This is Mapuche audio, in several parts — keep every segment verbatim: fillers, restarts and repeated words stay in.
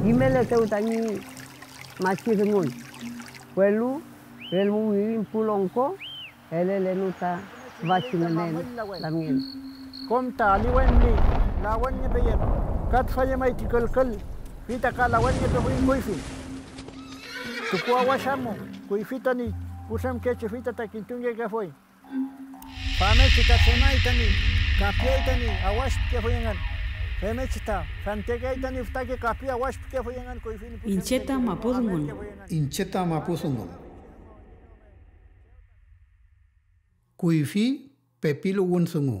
Kimeletew tañi machi dungun, welu relmu wirin pu longko elelenu ta tüfachi ngünen lamngen. Kom ta aliwen ñi lawenngepeyem, ka tüfa llemay ti külkül, fey ta ka lawenngepefuy kuyfi. Tukuawash amu, kuyfi tañi putremkechi, fey ta, ta kintungekefuy. Famngechi ta tremay tañi kapiay tañi awash pikefuy engün. Femngechi ta fentekeay tañi fütake kapi awash pikefuy engün kuyfi ñi pu Iñche ta mapu dungun. Iñche ta mapu dungun. Kuyfi pepiluwün dungu.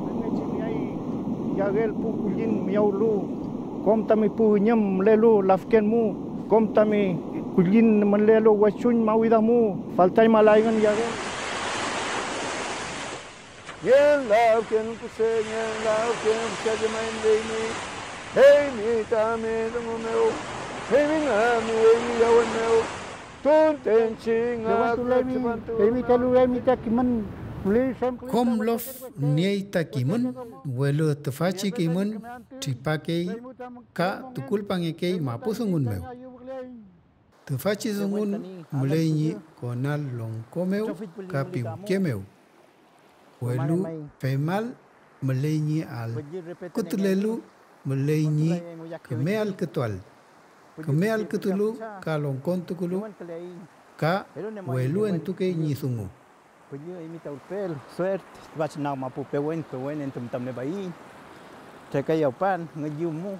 Femngechi müleay yagel pu kullin miyawlu, kom tami pu üñüm mülelu lafken mu, kom tami kullin mülelu wechuñ mawida mu, faltañmalayngün yagel. Ngen lafken kuse, ngen lafken fücha llemay müleymi, eymi tami dungu mew, eymi ngami eymi yawen mew, tuntenchi ngafle tripantu. Eymi ta kimün müley. Kom lof niey ta kimün, welu tüfachi kimün tripakey ka tukulpangekey mapu dungun mew. Tüfachi dungun müley ñi konal longko mew ka piwke mew, welu femal müley ñi allkütulelu müley ñi küme allkütuael, küme allkütulu ka longkontukulu ka weluentukey ñi dungu. Püllü, eymi ta ulpel, suerte, tüfachi nag mapu pewen, pewen, entu müta mülepaiñ. Trekayawpan, ngüllü mu,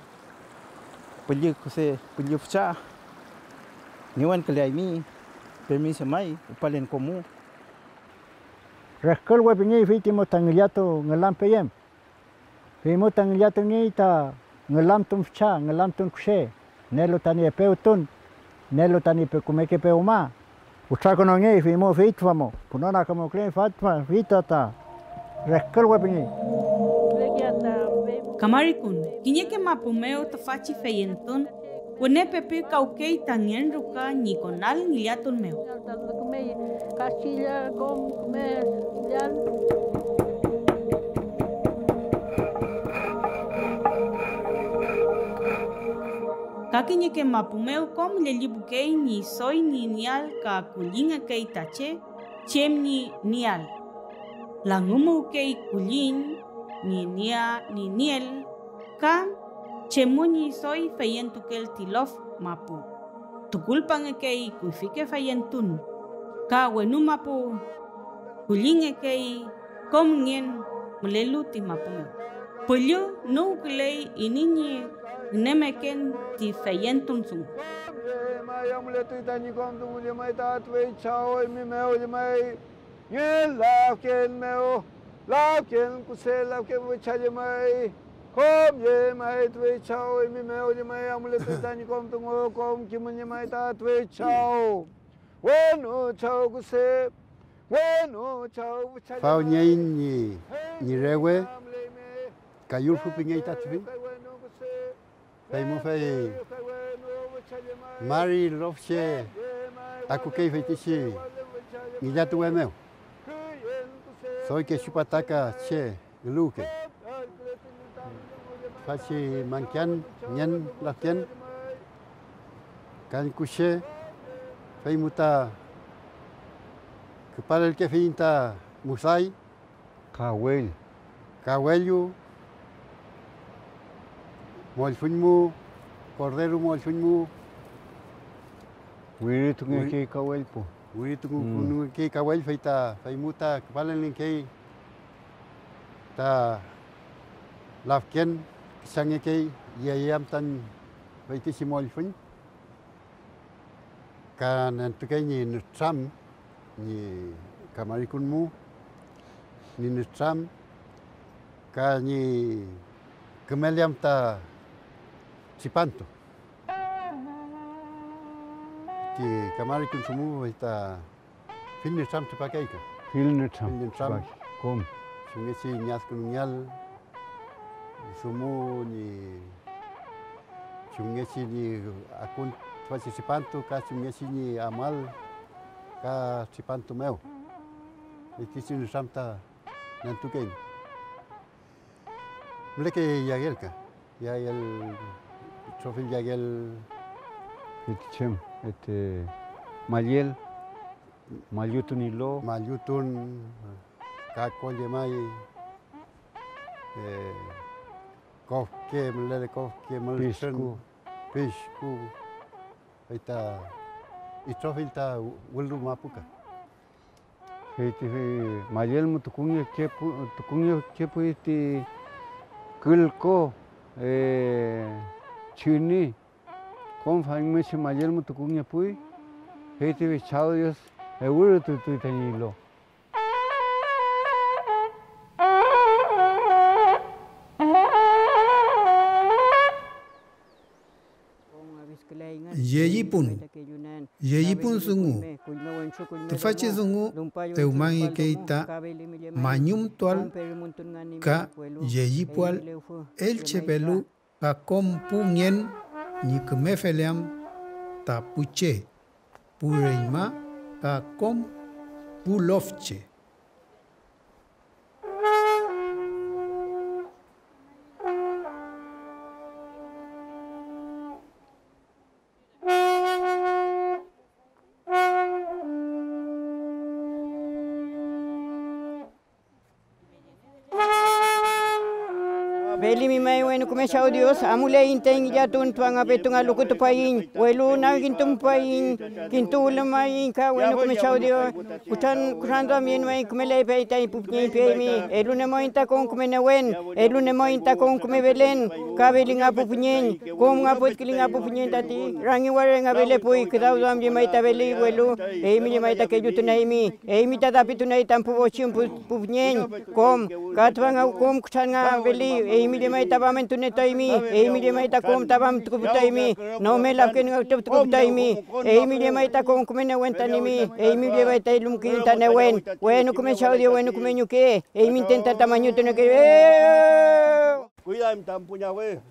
püllü kuse, püllü fücha, newenküleaymi, permiso may, rupalen komu. Rehkülwe pingey fey ti müta ngillatu ngülampeyem. Feymew ta ngillatungey ta ngülamtun fücha, ngülamtun kuse, nielu tañi epewtun, nielu tañi pe-, kümeke pewma. Wütrakonongey, feymew fey tüfa mew, pünonakümuküley fa tüfa, fey ta, ta rehkülwe pingey. Kamarikun, kiñeke mapu mew tüfachi feyentun wüne pepikawkey ta ngen ruka ñi konal ngillatun mew. Kastilla kom küme llal. Ka kiñeke mapu mew kom llellipukey ñi doy ñi nieael ka kullingekey ta che chem ñi nieael. Langümuwkey kulliñ ñi nia-, ñi nieel ka chemu ñi doy feyentukel ti lof mapu. Tukulpangekey kuyfike feyentun ka wenu mapu kullingekey kom ngen mülelu ti mapu mew. Püllü nüwküley iney ñi ngünemeken ti feyentun dungu. Llemay, amuletuy tañi kom dungu, llemay ta tüfey Chaw eymi mew, llemay ngen lafken mew, lafken kuse, lafken wecha, llemay kom, llemay tüfey Chaw eymi mew, llemay amuletuy tañi kom dungu, kom kimün, llemay ta tüfey Chaw. Wenu Chaw kuse, wenu Chaw. Faw ñeiñ ñi, ñi rewe, kayülfu pingey ta tüfi. Fey mu fey mari lof che akukey feytichi ngillatuwe mew. Doy kechu pataka che eluwkey. Tüfachi mangkan ngen lafken, kañkuche, fey mu ta küpalelkefiyiñ ta musay. Kawell. Kawellu, mollfüñ mu, korderu mollfüñ mu. Wiritungekey kawell pu. Wiritungekey kawell, fey ta, fey mu ta küpalelngekey ta lafken, küchangekey, yeyam ta feytichi mollfüñ. Ka nentukey ñi nütram ñi kamarikun mu, ñi nütram ka ñi kümeleam ta tripantu. Ti kamarikun dungu fey ta fill nütram tripakey ka. Fill nütram. Fill nütram. Tripakey. Kom. Chumngechi ñi adkünungeael dungu ñi, chumngechi ñi akun tüfachi tripantu ka chumngechi ñi amuael ka tripantu mew. Feytichi nütram ta nentukey. Mülekey yagel ka, yagel, itrofill yagel. Feytichi em, este, mallel, mallutun ilo. Mallutun, ka ko llemay, eh, kofke, mülele kofke, mültrün, pishku, pishku, fey ta itrofill ta wülnun mapu ka. Fey ti mallel mu tukungekepu-, tukungekepuy ti külko, eh, chüni, kom famngechi mallel mu tukungepuy, fey ti Chaw Dios ewürütutuy tañi ilo. Llellipun, llellipun dungu. Tüfachi dungu dewmangekey ta mañumtual ka llellipuael elchepelu ka kom pu ngen ñi küme feleam ta pu che, pu reñma ka kom pu lofche. Felimi may wenu küme Chaw Dios, amuleiñ taiñ ngillatun tüfa nga petu nga lukutupayiñ, welu nagkintumupayiñ, kintuwülümaiñ ka wenu küme Chaw Dios. Kutran, kutranduamyen may kümelay fey taiñ pu püñeñ piaymi, elunemoiñ ta kom küme newen, elunemoiñ ta kom küme felen, ka feli nga pu püñeñ, kom nga puwküli nga pu püñeñ tati rangi waria nga felepuy, küdawduam llemay ta feli, welu eymi llemay ta kellutunaymi, eymi ta dapitunay tami pu fochüm pu, pu püñeñ, kom, ka tüfa nga kom kutran nga feli, eymi llemay ta famentunietuaymi, eymi llemay ta kom ta famtukuputaymi, nome lafken nga ütrüftukuputaymi, eymi llemay ta kom küme newen ta nimi, eymi llemay ta elumkün ta newen. Wenu küme Chaw Dios, wenu küme ñuke, eymi müten ta tamañutunekeeyu.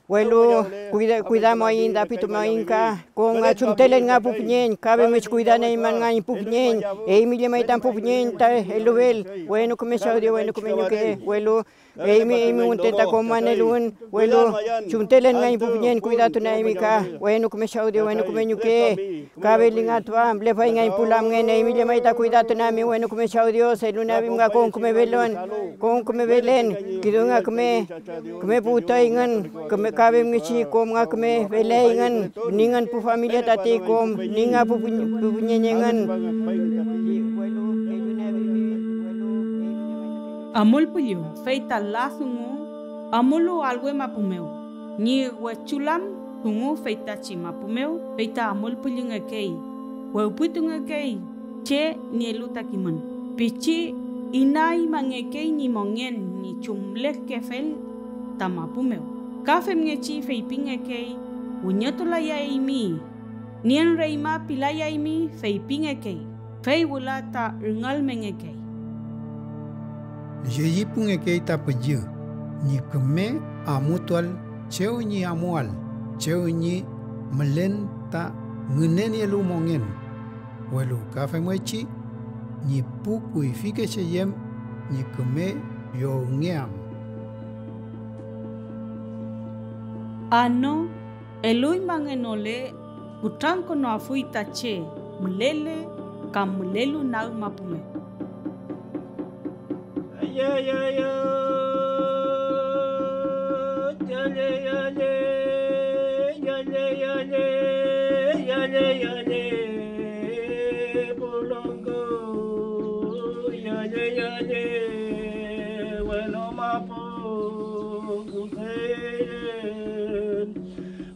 Welu kuyda-, kuydamuaiñ, dapitumoaiñ ka, kom nga chumtelen nga pu püñeñ, ka femngechi kuydanieymanngañ pu püñeñ, eymi llemay tami pu püñeñ ta elufel, wenu küme Chaw Dios, wenu küme ñuke, welu eymi, eymi müten ta kom maneluwün, welu chumtelen ngañ pu püñeñ kuydatunieaymi ka, wenu küme Chaw Dios, wenu küme ñuke, ka feli nga tüfa, mülepay ngañ pu lamngen, eymi llemay ta kuydatunieaymi, wenu küme Chaw Dios, elunieafim nga kom küme felon, kom küme felen, kisu nga küme, küme puwtuayngün, küme, ka femngechi kom nga küme feleyngün, ningün pu familia tati kom, ninga pu püñ-, pu püñeñ engün. Amulpüllü, fey ta la dungu amulu alwe mapu mew, ñi wechulan dungu feytachi mapu mew, fey ta amulpüllüngekey, wewpitungekey che nielu ta kimün, pichi inaymangekey ñi mongen ñi chumlekefel ta mapu mew. Ka femngechi feypingekey: "Wiñotulayaymi, nien reñma pilayaymi", feypingekey, fey wüla ta rüngalmengekey. Llellipungekey ta püllü ñi küme amutuael chew ñi amuael, chew ñi mülen ta ngünenielu mongen, welu ka femngechi ñi pu kuyfike che yem ñi küme llowngeam. Ano, eluñmangenole, kutrankünuafuy ta che mülele kam mülelu nag mapu mew.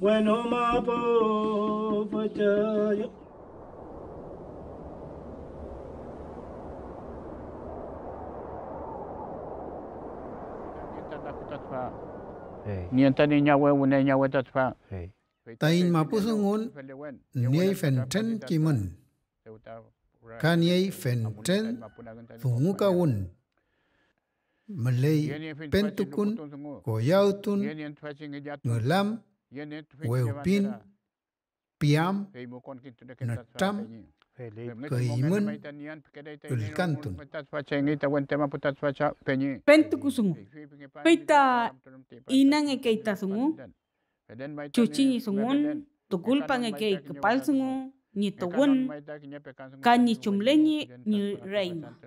Wenu mapu pütü. Ey. Taiñ mapu dungun niey fentren kimün, ka niey fentren dungukawün. Müley pentukun, koyawtun, ngülam, wewpin, piam, nütram, küymün, ülkantun. Pentuku dungu. Fey ta inangekey ta dungu, chuchi ñi dungun, tukulpangekey küpal dungu ñi tuwün ka ñi chumle ñi, ñi reñma,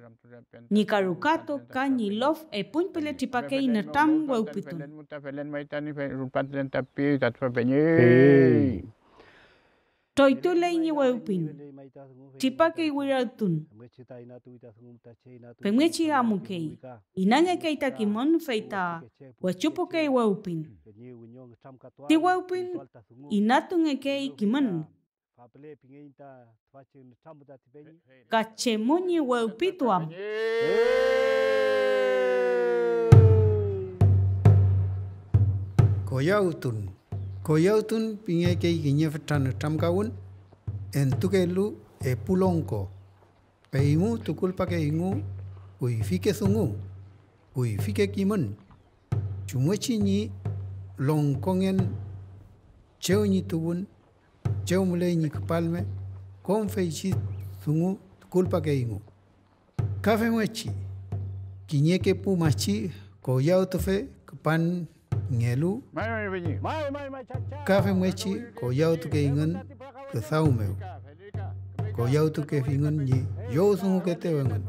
ñi karukatu ka ñi lof epuñpüle tripakey nütram wewpitun. Troytuley ñi wewpin, tripakey wirartun. Femngechi amukey, inangekey ta kimün, fey ta wechupukey wewpin. Ti wewpin inatungekey kimün. Ka chemu ñi wewpitu am. Koyawtun. Koyawtun pingekey kiñe fütra nütramkawün entukelu epu longko. Feymu tukulpakeyngu kuyfike dungu, kuyfike kimün, chumngechi ñi longkongen chew ñi tuwün, chew müley ñi küpalme, kom feychi dungu tukulpakeyngu. Ka femngechi kiñeke pu machi koyawtufe küpanngelu, ka femngechi koyawtukeyngün küdaw mew, koyawtukefingün ñi llowdungukeetew engün.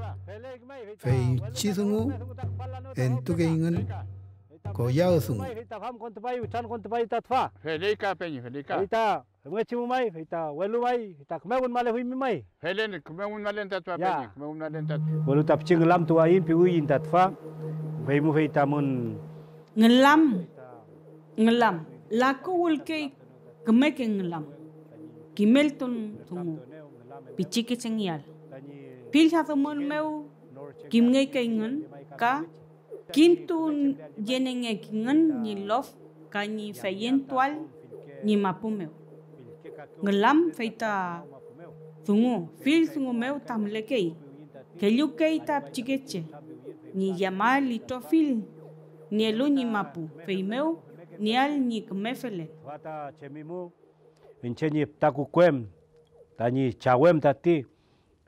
Feychi dungu entukeyngün koyaw dungu. Fey ta famkontupayu, witrankontupayu ta tüfa. Feley ka, peñi, feley ka. Fey ta femngechi mu may, fey ta welu may, fey ta küme wünmalefuymi may. Felen, küme wünmalen ta tüfa, ya, peñi, küme wünmalen ta tüfa. Welu ta pichi ngülamtuwayiñ piwiyiñ ta tüfa, fey mu fey tamün. Ngülam, ngülam, laku wülkey kümeke ngülam, kimeltun dungu, pichikechengeael. Fill adümün mew kimngekeyngün ka kintuyenengekingün ñi lof ka ñi feyentuael ñi mapu mew. Ngülam fey ta dungu, fill dungu mew ta mülekey, kellukey ta pichikeche ñi yamael itrofill nielu ñi mapu, feymew nieael ñi küme felen. Tüfa ta chemimu, iñche ñi füta kukuem, tañi chawem tati,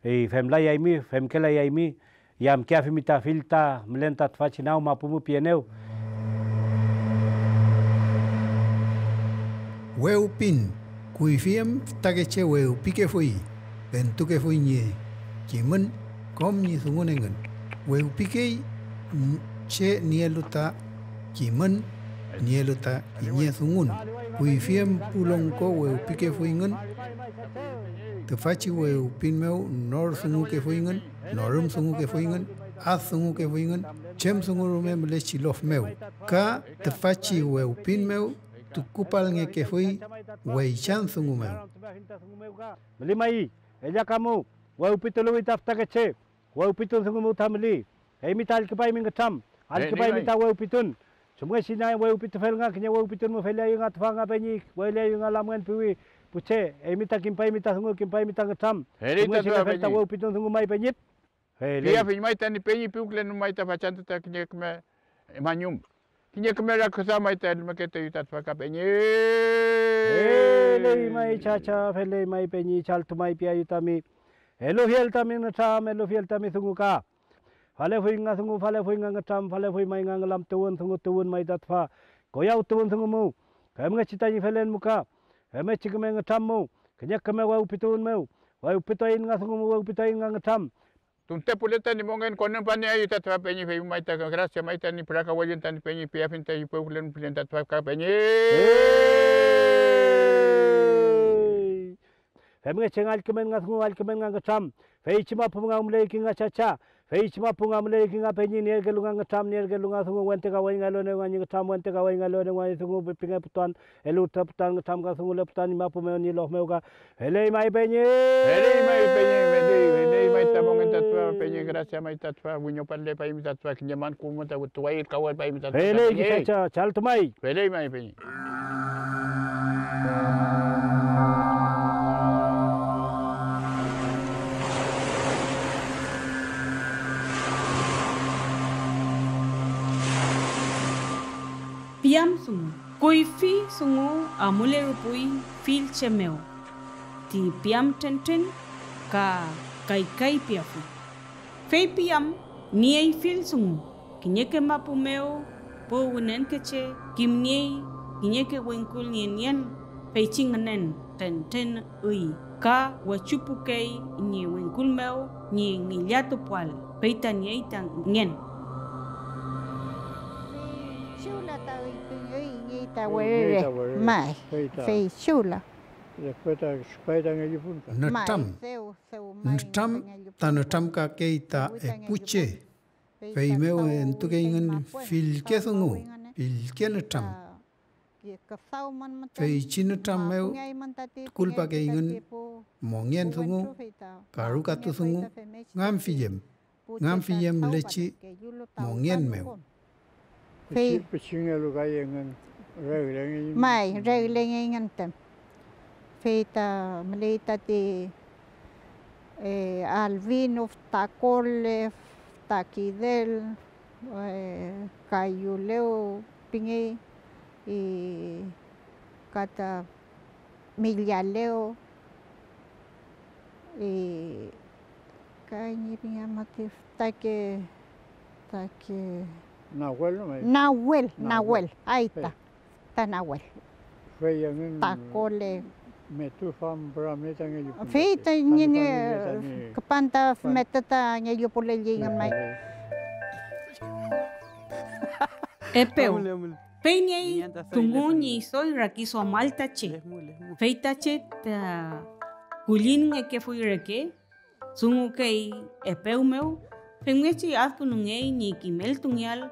fey femlayaymi, femkelayaymi, yamkeafimi ta fill ta mülen ta tüfachi nag mapu mu pienew. Wewpin, kuyfi em fütakeche wewpikefuy, entukefuy ñi kimün kom ñi dungun engün. Wewpikey che nielu ta kimün, nielu ta kiñe dungun. Kuyfi em pu longko wewpikefuyngün. Tüfachi wewpin mew nor dungukefuyngün, norüm dungukefuyngün, ad dungukefuyngün, chem dungu rume mülechi lof mew. Ka tüfachi wewpin mew tukupalngekefuy weychan dungu mew. Müli may, ellakamu, wewpituluwi ta fütakeche. Wewpitun dungu mew ta müli. Eymi ta allküpaymi ngütram, allküpaymi ta wewpitun. Chumngechi ñi wewpitufel nga kiñe wewpitun mu feleayu nga tüfa nga peñi, feleayu nga lamngen piwi pu che. Eymi ta kimpaymi ta dungu, kimpaymi ta ngütram. Chumngechi lefel ta wewpitun dungu may peñi. Piafiñ may tañi peñi piwkülen may ta fachantü ta kiñe küme mañum. Kiñe küme rakiduam may ta elmeketeyu ta tüfa ka peñi. Feley may chacha, feley may peñi, chaltu may piayu tami elufiel tami ngütram, elufiel tami dungu ka. Falefuy nga dungu, falefuy nga ngütram, falefuy may nga ngülam tuwün dungu, tuwün may ta tüfa koyaw tuwün dungu mu. Femngechi tañi felen mu ka, femngechi küme ngütram mu, kiñe küme wewpituwün mew, wewpituayiñ nga dungu mu, wewpituayiñ nga ngütram. Tunte pule tañi mongen konümpanieayu ta tüfa peñi, fey may ta gracia may tañi pürakawellun tañi peñi, piafiñ tañi pewkülen pilen ta tüfa ka peñi. Femngechi nga allkümen nga dungu, allkümen nga ngütram, feychi mapu nga müley ki nga chacha, feychi mapu nga müley ki nga peñi, nierkelu nga ngütram, nierkelu nga dungu, wente kawey nga eluenew nga ñi ngütram, wente kawey nga eluenew nga ñi dungu, pingeputuan, eluwtuputuan, ngütramkadunguleputuan tañi mapu mew ñi lof mew ka. Feley may peñi. Feley may peñi, feley, feley may ta mongen ta tüfa peñi ka Gracia may ta tüfa, wiñopalepaymi ta tüfa kiñe man kuwü ta tuway ülkawelpaymi ta tüfa. Feley, kiñe kisacha, chaltumay. Feley may, peñi. Piam dungu. Kuyfi dungu amulerupuy fill che mew. Ti piam trentren ka kaykay piafuy. Fey piam niey fill dungu, kiñeke mapu mew pu wünenkeche kimniey kiñeke wingkul nienien feychi ngünen trentren üy, ka wechupukey ñi wingkul mew ñi ngillatupuael, fey ta niey ta ngen. Fey chula ta üy pingey ñi ta werere, may, fey chula. Después ta tripay ta ngellipun ta. Nütram. Nütram ta nütramkakey ta epu che, feymew entukeyngün fillke dungu, fillke nütram. Feychi nütram mew tukulpakeyngün mongen dungu, karukatu dungu, nganfillem. Nganfille mülechi mongen mew. Fey pichingelu kay engün, reglengey. May, reglengeyngün müten. Fey ta müley tati, eh, alvino, füta kole, füta kidel, eh, kayulew pingey, y ka ta millalew, y ka ñi pingama ti fütake, fütake Nahuel, no, may. Nahuel, Nahuel. Nahuel, ahí está. Fey. Ta Nahuel. Fey engün ta kole. Metu fam püramey ta ngellipun. Fey ta ñi, ñi küpan ta metu ta ngellipulelli engün may. Epew. Fey niey dungu ñi doy rakiduamal ta che, fey ta che ta kulliñngekefuy reke, dungukey epew mew, femngechi adkünungey ñi kimeltungeael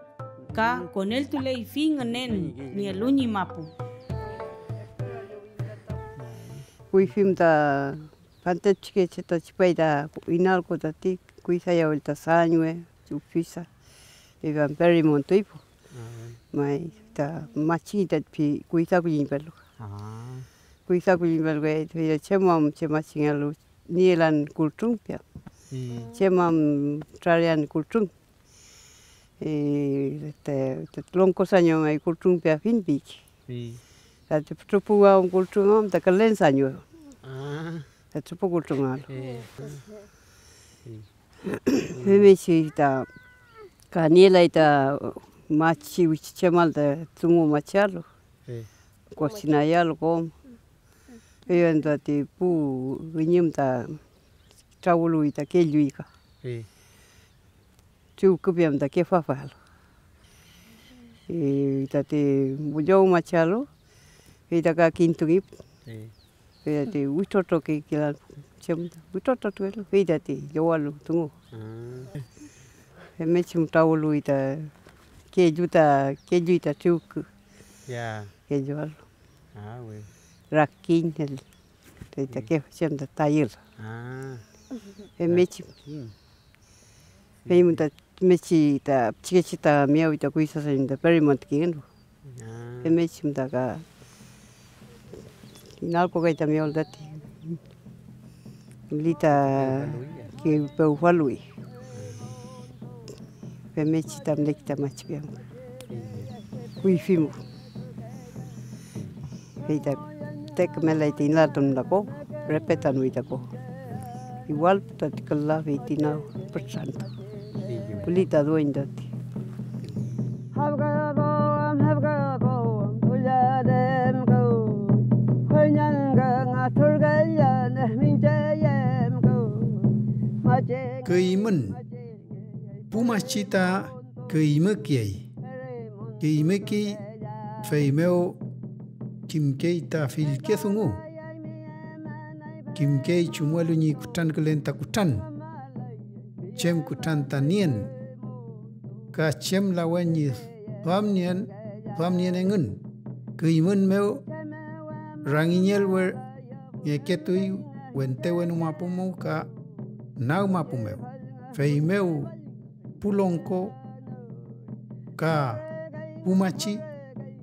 ka koneltuley fey ngünen nielu ñi mapu. Kuyfim ta fante pichikeche ta tripay ta inalko tati kuydayael ta sañwe, ufisa, evan peri montuy pu. May ta machi ta pi kuyda kulliñ pelu. Kuyda kulliñ pelu kay, fey ta chem am che machingelu nielan kultrung pia. Chem am trarean kultrung. Eh, este, este, longko saño may kultrung piafiñ piki. Tati pütrü puwü am kultrung am ta külen saño. Tati pu kultrung am. Femngechi ta ka nielay ta machi wichuchemal ta dungu machialu, kosinayalu kom. Eyen tati pu üñüm ta trawüluwi ta kelluy ka. Triwküpi am ta kefafalu. Y tati llowmachalu, fey ta ka kintungi. Fey tati witrotrokekelan chem ta witrotrotuelu, fey tati llowalu dungu. Femngechi mütrawüluwi ta kellu ta, kelluy ta triwkü. Kellualu. Rakiñ, fey ta kefechem ta tayül. Femngechi. Fey mu ta mechi ta pichikechi ta miyawi ta kuysa sañu ta perimontukengelu. Femngechi mu ta ka inalko kay ta miyawlu tati. Wüli ta ki pewfaluwi. Femngechi ta müleki ta machi piam. Kuyfi mu. Fey ta te kümelay ti inaltun ta ko, respetanuy ta ko. Igual tati küla fey ti nag pütrantu. Püli ta dueñ tati. Küymün. Pu machi ta küymükey. Küymükey, feymew kimkey ta fillke dungu. Kimkey chumngelu ñi kutrankülen ta kutran, chem kutran ta nien, ka chem lawen ñi duamnien, duamnien engün. Küymün mew rangiñelwe ngeketuy wente wenu mapu mew ka nag mapu mew. Feymew pu longko ka pu machi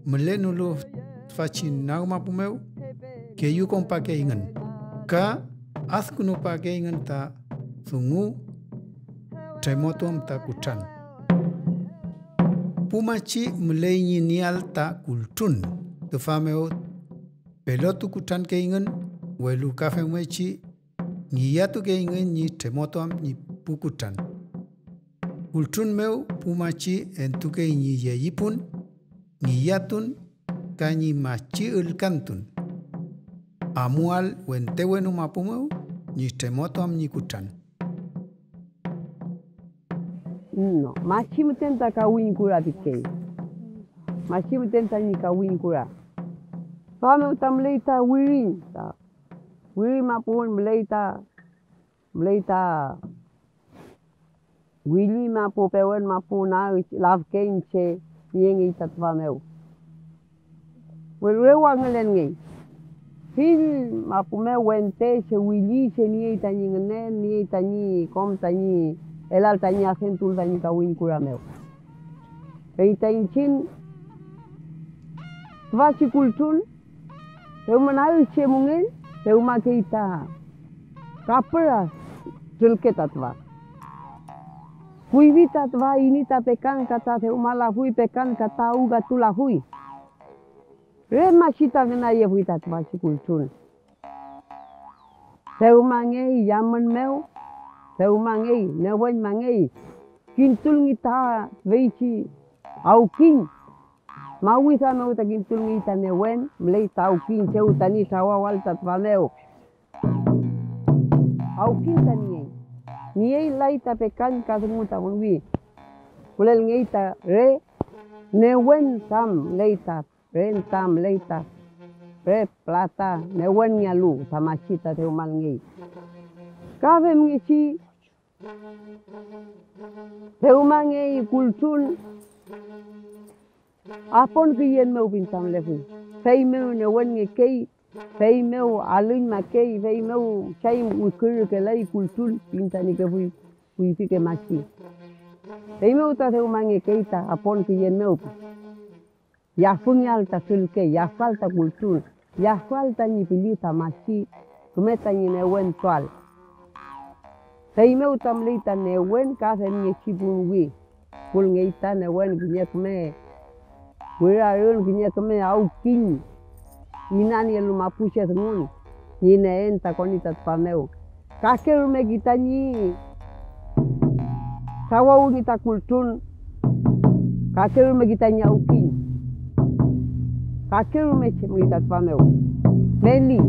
mülenolu tüfachi nag mapu mew, keyu konpakeyngün ka adkünupakeyngün ta dungu tremotuam ta kutran. Pu machi müley ñi nieael ta kultrun, tüfa mew pelotu kutrankeyngün, welu ka femngechi ngillatukeyngün ñi tremotuam ñi pu kutran. Kultrun mew pu machi entukey ñi yeyipun, ngillatun ka ñi machi ülkantun. Amuael wente wenu mapu mew ñi tremotuam ñi kutran. No, machi müten ta kawiñ kura pikey. Machi müten tañi kawiñ kura. Tüfa mew ta müley ta wirin, ta wirin mapu müley ta, müley ta willi mapu, pewen mapu, na lafken che niengey ta tüfa mew. Welu re wangülenngey. Fill mapu mew wente che willi che niey tañi ngünen, niey tañi kom tañi elal tañi adentul tañi kawiñ kura mew. Fey ta iñchiñ tüfachi kultrun, dewma nagchi mungel, dewmakey ta kapüra trülke ta tüfa. Kuyfi ta tüfa, ini ta pekan ka ta dewmalafuy, pekan ka ta awkatulafuy. Re machi ta ngünayefuy ta tüfachi kultrun. Dewmangey yamün mew, dewmangey, newenmangey, kintulngi ta feychi awkiñ. Mawida mew ta kintulngey ta newen, müley ta awkiñ chew tañi trawawal ta tüfa mew. Awkiñ ta niey. Niey lay ta pekan ka dungu ta wünwi. Wülelngey ta re newen, tam müley ta re, tam müley ta re plata newenngealu ta machi ta dewmalngey. Ka femngechi dewmangey kultrun, apon küyen mew pinta mülefuy, feymew newenngekey, feymew alüñmakey, feymew chay wikürükelay kultrun pintanikefuy kuyfike machi. Feymew ta dewmangekey ta apon küyen mew. Yafüngeael ta trülke, yafal ta kultrun, yafal tañi pülli ta machi küme tañi newentuael. Feymew ta müley ta newen ka femngechi puwi, pulngey ta newen kiñe küme wirarün, kiñe küme awkiñ inanielu mapuche dungun ñi neen ta koni ta tüfa mew. Kakerume ki tañi trawawüngi ta kultrun, kakerume ki tañi awkiñ, kakerume chemngi ta tüfa mew. Meli,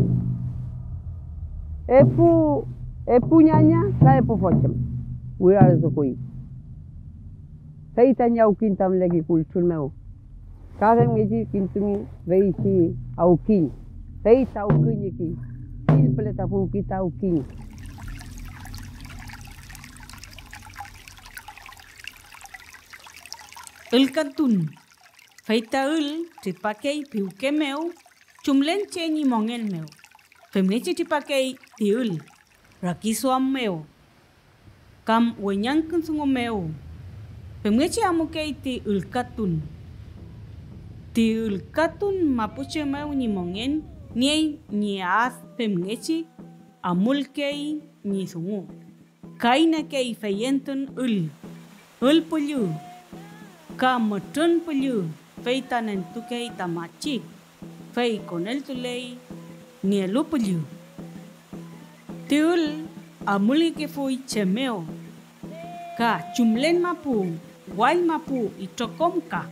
epu, epu ñaña ka epu fotüm wirarütukuy. Fey tañi awkiñ ta müleki kultrun mew, ka femngechi kintungi feychi awkiñ, fey ta awküñeki, fill püle ta puwki ta awkiñ. Ülkatun. Fey ta ül tripakey piwke mew chumlen che ñi mongen mew, femngechi tripakey ti ül rakiduam mew kam weñangkün dungu mew, femngechi amukey ti ülkatun. Ti ülkatun mapuche mew ñi mongen niey ñi ad femngechi amulkey ñi dungu. Ka inekey feyentun ül, ül püllü ka mütrün püllü, fey ta nentukey ta machi, fey koneltuley nielu püllü. Ti ül amulngekefuy chem mew, ka chumlen mapu, wall mapu, itrokom ka.